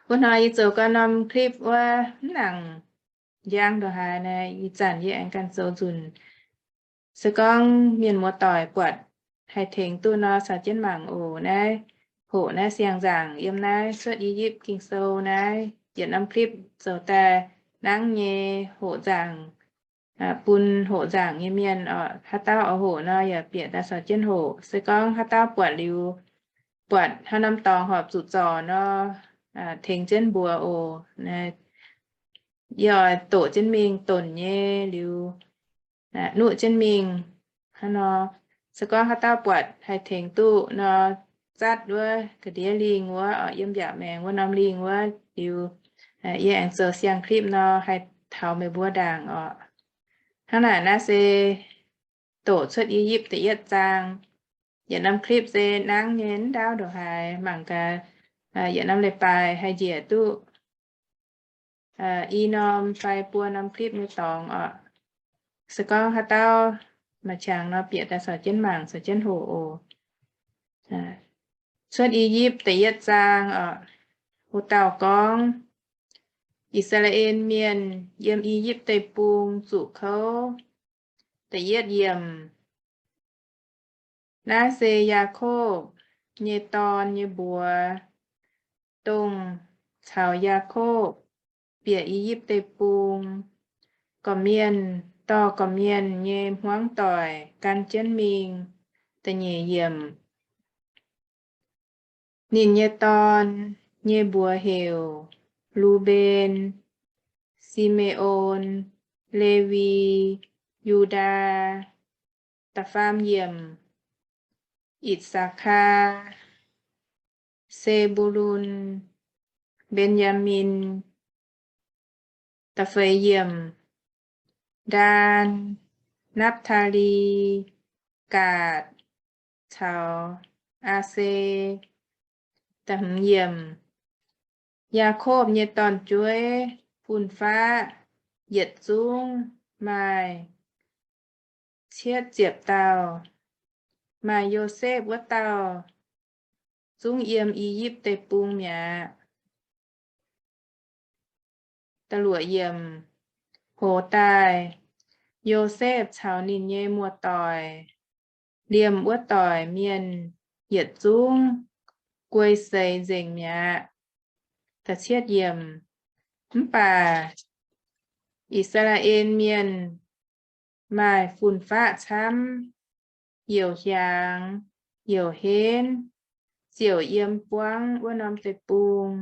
Wuov hnoi yie zoux gau norm clip wuov mv nangc njang ndongc haaix naaic, ih zanc yie aengx ganh zoux nzunc. Se gorngv mienh muoz-doic buatc haih tengx duqv nor, caux jienv mangc oc. Naaiv hoqc naaiv siang-nzaangc yiem naaiv Cuotv I^yipv Ging-Sou naaiv yietc norm clip zoux daaih nangv nyei hoqc nzaangc, bun hoqc nzaangc nyei mienh oc. Haaix dauh oix hoqc nor yaac bieqc daaih caux jienv hoqc. Se gorngv haaix dauh buatc liuz, buatc haaix norm dorngx horpc zuqc zorc nor, tengx jienv mbuox oc. Yie oix doqc jienv mingh donc nyei liuz, nuqv jienv mingh hnangv nor. Se gorngv haaix dauh buatc haih tengx duqv nor, zatv wuov ga'ndiev lingh wuov oc, yiem mbiaauc maengx wuov norm lingh wuov liuz, yie aengx zoux siang clip nor haih taux meih mbuo ndaangc oc. Hnangv naaic naaiv se doqc Cuotv I^yipv da'yietv zaang. Yietc norm clip se nangv nyei, mv ndaauv ndongc haaix, mangc gaax yietc norm leiz-baaix haih njiec duqv i norm fai buo norm clip nyei dorngx oc. Se gorngv haaix dauh maaih qangx nor bieqc daaih caux jienv mangc caux jienv hoqc oc. Cuotv I^yipv da'yietv zaang oc. Wuov dauh gorngv, I^saa^laa^en Mienh yiem I^yipv Deic-Bung zuqc kouv. Da'yietv yiemc. Naaiv se Yaakopv nyei dorn nyei mbuox, dongh caux Yaakopv bieqc I^yipv Deic-Bung, gorqv-mienh dorh gorqv-mienh nyei hmuangv doic gan jienv mingh. Da'nyeic yiemc. Ninh nyei dorn nyei mbuox heuc Luben, Simeon, Lewi, Yudaa. Da'faam yiemc. Itc^saa^kaa, Se^mbu^lun, Mben^yaa^min. Da'feix yiemc. Ndaan, Napv^taa^li, Gaatc, caux Aa^se. Da'hmz yiemc. Yaakopv nyei dorn-jueiv fun-faqv yietc zungv maaih cietv ziepc dauh. Maaih Yosepv wuov dauh zungv yiem I^yipv Deic-Bung mi'aqv. Da'luoqc yiemc. Hoz daaih, Yosepv caux ninh nyei muoz-doic, liemh wuov doic mienh yietc zungv guei seix nzengc mi'aqv. Da'cietv yiemc. Mv baac I^saa^laa^en Mienh maaih fun-faqv camv, youc hiaangx youc henv, ziouc yiem buangv wuov norm deic-bung.